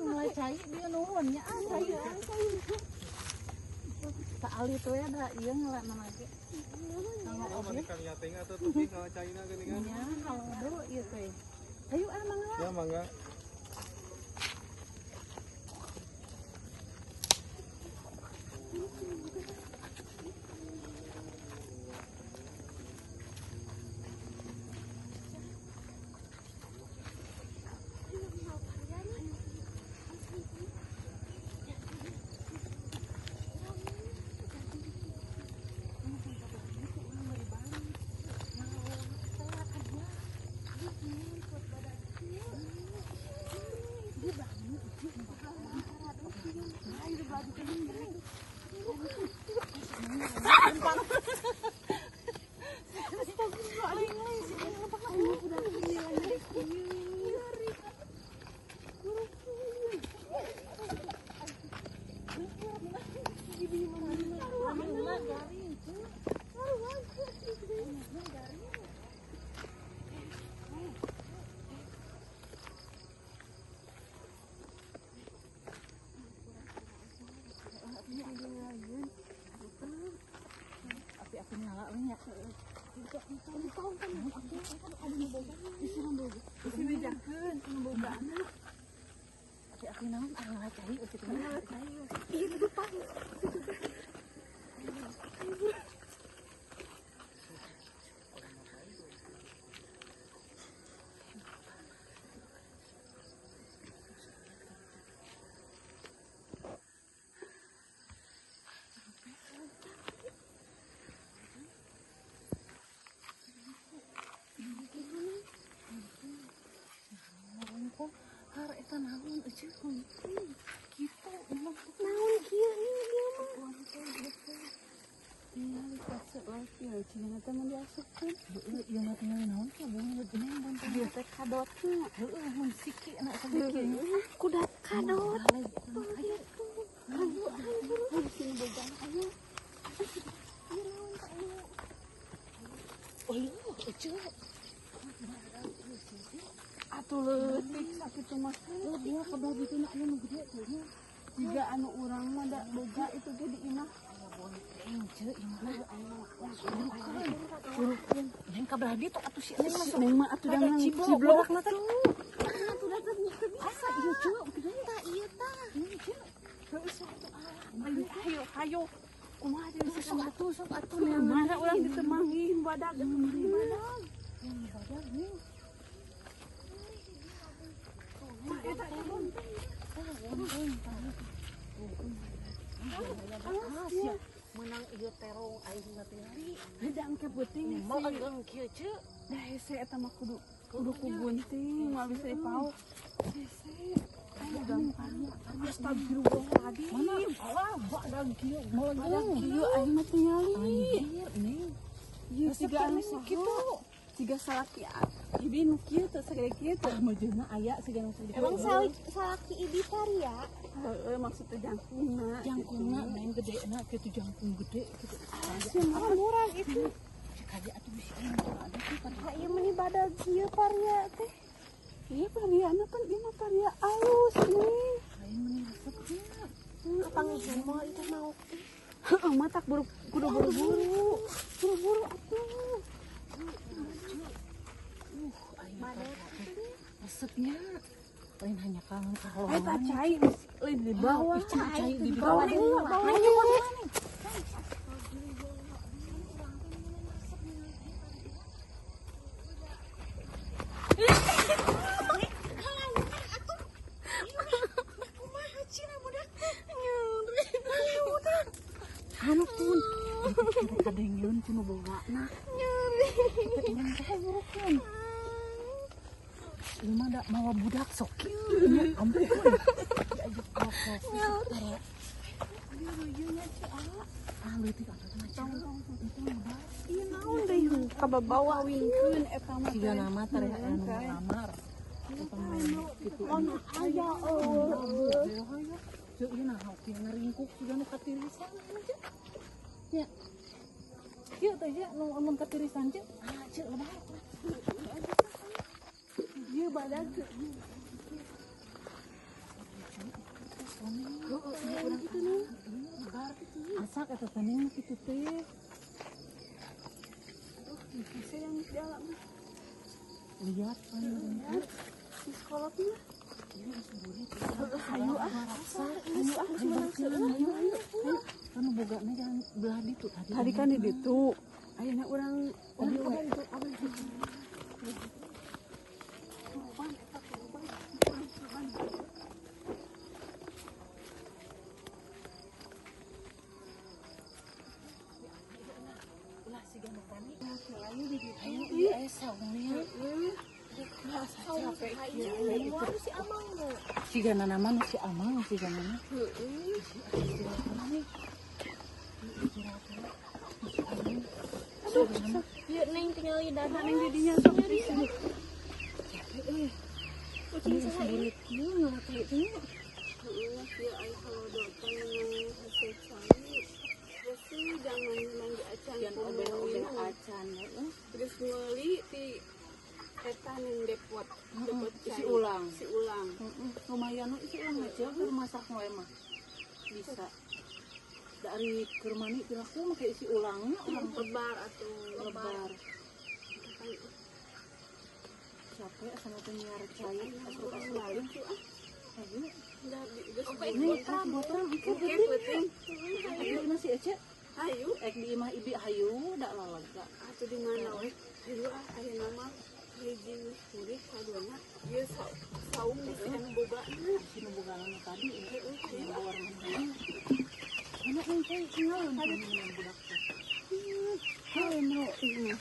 Mulai cai dia nuhun nya ah cai. Tak ali tuh ya da ieu ngelak mana ge. Oh, mana kalinya teh atuh tuh ngala caina geuning kan. Nya kalau ieu teh. Ayo ah mangga. Ya mangga. Naon eueuh kitu naon kieu ieu mah tinggal kasep lagi cina teh mun diasupkeun heueuh ieu mah tinggal naon teh bunga geuning bonteng ieu teh kadotna heueuh mun siki na sakieu kuda kadot ayo ayo ayo sini boga ayo ieu naon teh ayo eueuh atuh leutik sakitu mah dia kabar gitu na aya nu gede teh nya jiga anu urang mah da boga itu ge di imah bonteng ceu imah burukeun neng kabelah ditu atuh si neng mah neng mah atuh da ciblok na teh atuh da teh asa ieu ceu tah ieu tah ceu heueuh sok atuh ayo ayo kumaha deui sok atuh mana urang ditemangin badag badag badag nih. Menang ieu terong aing ngatingali. Heuh ke peuting mau ageung kieu ceu. Da hese eta mah kudu kudu ku gunting moal bisa dipaok. Hese. Astagfirullahaladzim. Mana alah badag kieu badag kieu aing mah tingali. Anjir neng. Ieu siga anu kitu. Siga salaki ibi nu kieu teh sagede kieu teh. Mejeuna aya siga nu sagede. Emang salaki ibi paria? Heeh, maksudnya jangkungna. Jangkungna neng gedena kitu jangkung gede kitu. Ah, murah itu. Kaje atuh bisi anu ada teh padahal ieu meuni badag kieu paria teh. Iya pariana kan ieu mah paria alus nih. Lain meuni resepnya. Apa ngehem moal itu mau teh? Heeh, matak buru kudu buru-buru. Buru-buru atuh. Resepnya lain hanya kangen kalau eta cai lain di bawah cai di bawah ampun kadengeun kuno bogana nyeri teh burukeun ieu mah da mawa budak sok kieu nya ampun diajak kokok nyeri ah leutik atuh mah ceu ieu naon deui kababawa winkeun eta mah siga nama teh anu lamar eta mah kitu ono aya eueuh ceu ieu nah hoki ngaringkuk siga nu katirisan nya nya kieu teh nya nu amun katirisan ceu ah ceu lebar ieu badag. Heeh, urang kitu nih. Lebar. Asak eta teh ning kitu teh. Aduh, bisa yang di dalam. Lihat kan. Di sekolah mah. Hayu ah. Hayu ah, ayo ayo. Kan bogana jangan belah ditu tadi. Tadi kan di ditu. Ayeuna urang Tadi we. Kurban eta kurban. Kurban. Ulah siga nu tani. Ayo di ditu. Hayu ieu aya saungnya. Capek Ieu moal si Amang nu. Siga nama nu si Amang siga nama. Heeh. Aduh, ieu Neng tinggal di dada Neng jadinya sok di sini. Kucing saha ieu? Kieu ngalatih teh. Heeh, ieu aya halodo teh hese cai. Besi jangan mandi acan Jangan obeh-obeh acan heeh. Terus meuli ti eta ning depot, depot Isi cai. ulang. Isi ulang. Heeh, lumayan we isi ulang aja keur masak we mah. Bisa. Dari keur mani piraku make isi ulangnya ulang Lebar atuh lebar. Capek sama teh nyiar cai asup-asup. Lucu ah. Ayo. Udah di geus Oke, Nih, botram ieu Oke, penting. penting. Ayo imah si Ece. Hayu, Ek di imah ibi hayu dak lalaga. atuh di mana we? Hayu ah, ayeuna mah hiji murid kaduana ieu saung bisi anu bogana. Si nu bogana nu tadi Heeh, nu hayu. bawa mana. Mana yang cai tinggal budak teh. Hayu nu. Gini mah.